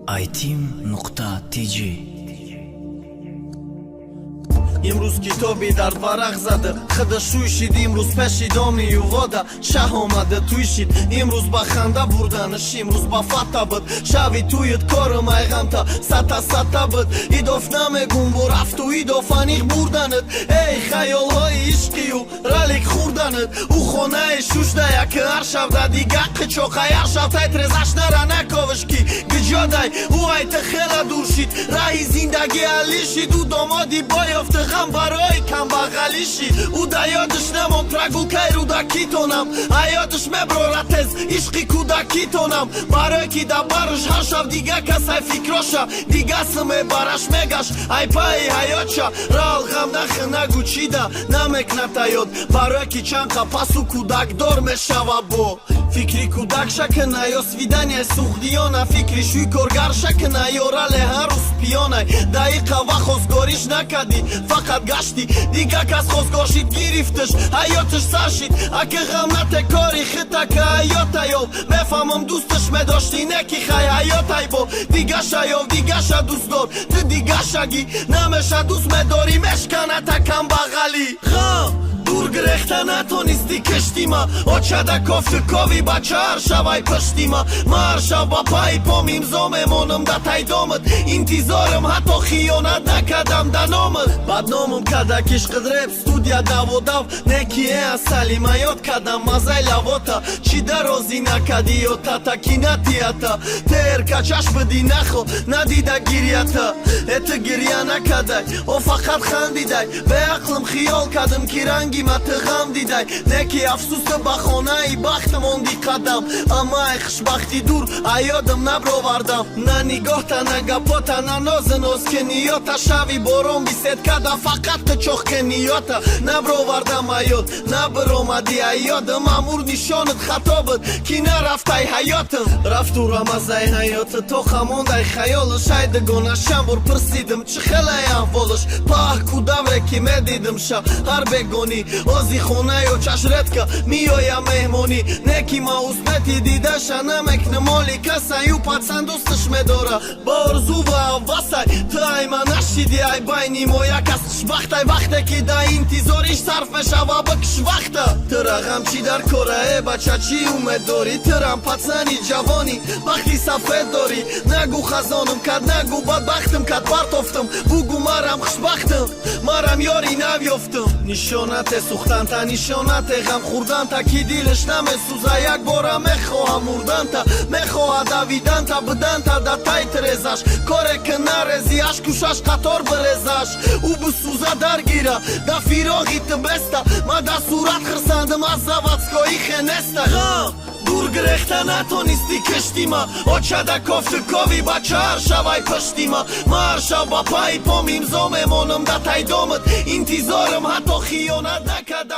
Itim.tj. Имрӯз китоби дар варақ зада худа шӯй шид. Имрӯз пеши доми ювода шаҳ омада туй шид. Имрӯз ба ханда бурданаш, имрӯз ба фата буд. Шави туят корум айғамта сата сата буд. Идоф намегум бо рафту идоф аниқ бурданат. Эй, хаёлҳои ишқию ралик хӯрданат. Ӯ хонаи шушда як ҳар шав да дига қичоқай, ҳар шав тай трезаш нара наковиш ки гиҷодай. Ӯ айта хела дур шид, раҳи зиндагӣ али шид. Ӯ домоди боёфты, ғам барои камбағалӣ шид. Ӯ да ёдаш намон прогулкаи рӯдакитонам, ҳаёташ меброра тез ишқи кӯдакитонам. Барое ки да барш ҳар шав дига касай фикроша, дига симебараш мегаш ай паи ҳаётша. Рал ғам нахи нагу чида намекната ёд, барое ки чанқа пасу кӯдакдор мешава. Бо фикри кӯдак шакина ё свидания суғдиёна, фикри шӯй коргар шакина ё рале ҳар рӯз пиёнай. Даиқа ва хостгориш накардӣ, фақат гаштӣ. Дига кас хостгор шид, гирифташ, ҳаёташ сар шид. Аки ғам нате, кори хитака ҳаётаёв. Мефаҳмам, дӯсташ медоштӣ, неки хай ҳаётай бо дигаша ёв, дигаша дӯст дор. Ту дигашагӣ намеша дӯст медорӣ, мешканата камбағалӣ. Ғам дур гирехта натонистӣ киштима. Очада кофту кови бача ҳар шавай пиштима. Ма ҳар шав ба пайи пом имзо мемонам да тайдомат. Интизорам, ҳатто хиёнат накардам да номат. Бадномам када кишқидреп студия даводав. Некие асали ма ёд кардам мазай лавота. Чӣ дарозӣ накардӣ ё тата ки натията? Терка чашм бидӣ нахо надида гирьята. Э, ту гирья накардай, о фақат хандидай. Беақлим хиёл кардам, ки ранги ма ту ғам дидай. Неки афсӯс, ту ба хонаи бахт монди қадам. Амма ай хушбахтӣ дур аёдам набровардам. На нигоҳта, на гапота, на нозу нозкиниёта. Шави борон бисед када, фақат ту чоҳкиниёта. Набровардам аёд, набиромадӣ аёдам. Амур нишонат хато буд, ки нарафтай ҳаётам. Рафту рамазаи ҳаёта то хамондай хаёлаш. Айдагона шамбур пурсидим, чӣ хелай аҳволаш. Паҳ кудавре ки медидим ша ҳар бегонӣ. Ози хонаё чашредка миёя меҳмонӣ. Неки ма усмети дидаша намекна моли касай. Ӯ пацан дӯсташ медора ба орзу ва ҳавасай. Ту ай ма нашиди, ай байни мо як кас хушбахтай. Вақте ки да интизориш сарф мешава, бикш вақта. Тура ғам чӣ дар кора, э бача, чӣ умед дорӣ? Турам пацани ҷавонӣ, бахти сафед дорӣ. Нагу хазонам кад, нагу бадбахтам кад партофтам. Бугу марам хушбахтам, марам ёри нав ёфтам. Нишонате сӯхтанта, нишонате ғам хӯрданта. Ки дилаш намесӯза, як бора мехоҳа мурданта, мехоҳа давиданта, биданта да тай тирезаш. Коре ки нарези, ашкушаш қатор бирезаш. Ӯ бисӯза, даргира да фироғи ту беста. Ма да сурат хирсандам аз заводской хенеста. Ғам дур гирехта натонистӣ киштима. Очада кофту кови бача ҳар шавай пиштима. Ма ҳар шав ба пайи пом имзо мемонам да тайдомат. Интизорам, ҳатто хиёнат накардам.